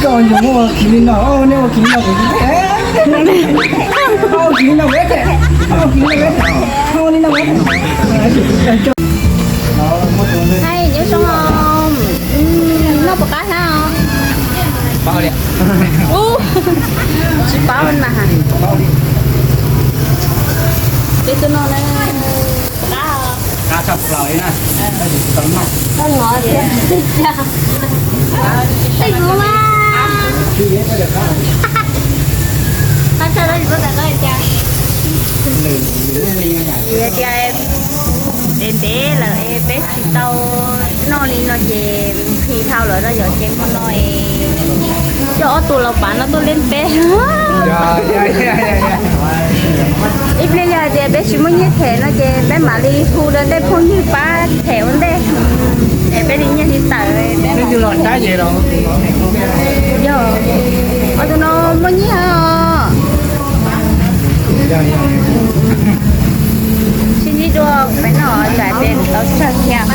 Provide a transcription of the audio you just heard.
Ua kiv li no, nej ua kiv li no, ua kiv li no, ua kiv li no, ua kiv li no. Nyob zoo, noj puas qab thiab os? Ub, tsis paub na. Peb tuaj noj na, puas qab os? Qab tshaj plaws li na. Koj ngov tias, tej kuv mas, qab tshaj plaws li, koj tas koj li cas? Vim tias ntev ntev lawm es peb tsis tau noj li no ces nqhis dhau lawm no yom, ces hmo no es coj ob tug los pav no tuaj leb peb. Ib pliag yog hais tias peb tsis muaj nyiaj them no ces peb mam li hu rau tej phooj ywg pab them ua ntej, es peb li nyiaj li tawm. Yog, ob tug no muaj nyiaj os. Sib ntsib dua peb noj tsam ces tau tsawg thiab.